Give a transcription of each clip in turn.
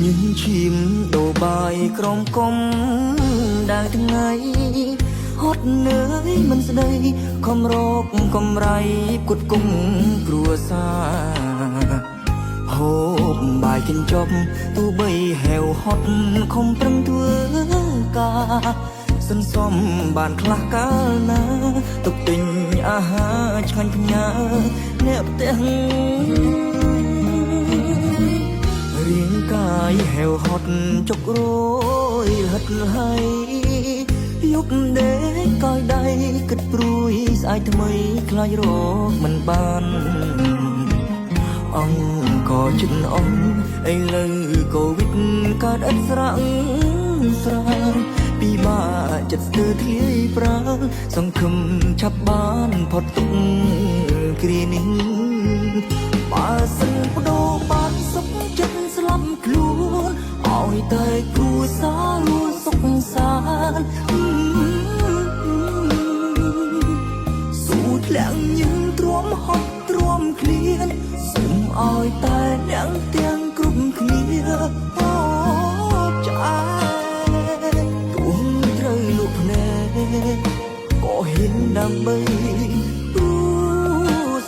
ញឹមឈាមដោបាយក្រមគុំដៅថ្ងៃហត់នឿយមិនស្ដីខំរកកំរៃគុតគុំគ្រួសារហូបបាយកញ្ចប់ទោះបីហេវហត់ខំប្រឹងធ្វើការសន្សំបានខ្លះកាលណាទុកទិញអាហារឆ្ងាញ់ផ្ញើអ្នកផ្ទះ រាងកាយហេវហត់ចុករយហិតហៃយប់ដេកកាយដៃគិតព្រួយស្អែកថ្មីខ្លាចរកមិនបានអង្គក៏ជិនអងឥឡូវកូវីដកើតឥតស្រាំងស្រាងពីបាក់ចិត្តស្ទើរធ្លាយប្រាងសង្ឃឹមឆាប់បានផុតទុក្ខគ្រានេះ បើសិនបដូរបានសុខចិត្តស្លាប់ខ្លួនឲ្យតែគ្រួសាររស់សុខសាន្តស៊ូធ្លាក់ញឹមទ្រាំហត់ទ្រាំឃ្លានសុំឲ្យតែអ្នកទាំងគ្រប់គ្នាអូឆ្អែតទោះត្រូវលក់ភ្នែកក៏ហ៊ានដើម្បីគ្រួ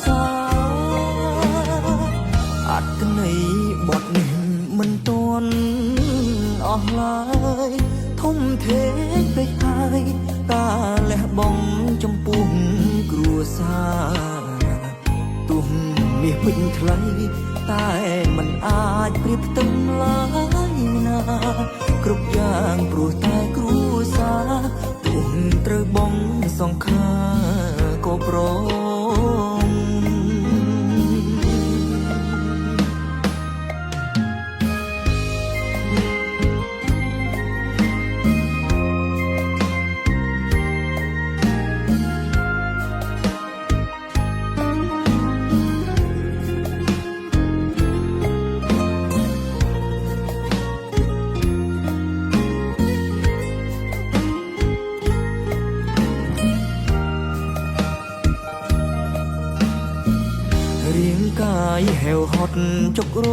សារ អត្តន័យបត់នេះមិនទាន់អស់ឡើយធំធេងពេកហើយការលះបង់ចំពោះគ្រួសារទោះមាសពេញថ្លៃតែមិនអាចប្រៀបផ្ទឹមឡើយណាគ្រប់យ៉ាងព្រោះតែគ្រួសារទោះត្រូវបង់សង្ខារក៏ព្រម រាងកាយហេវហត់ចុករ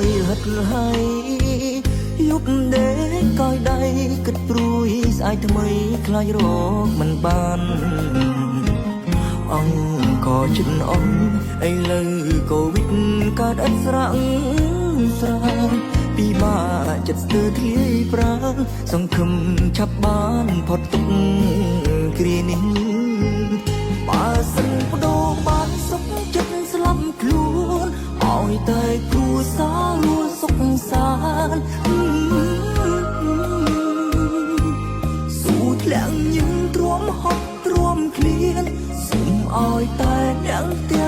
យហិតហៃយប់ដេកកាយដៃគិតព្រួយស្អែកថ្មីខ្លាចរកមិនបានអង្គក៏ជិនអងឥឡូវកូវីដកើតឥតស្រាំងស្រាងពីបាក់ចិត្តស្ទើរធ្លាយប្រាងសង្ឃឹមឆាប់បានផុតទុក្ខគ្រានេះ បើសិនបដូរបានសុខចិត្តស្លាប់ខ្លួនឲ្យតែគ្រួសាររស់សុខសាន្តស៊ូធ្លាក់ញឹមទ្រាំហត់ទ្រាំឃ្លានសុំឲ្យតែអ្នកទាំង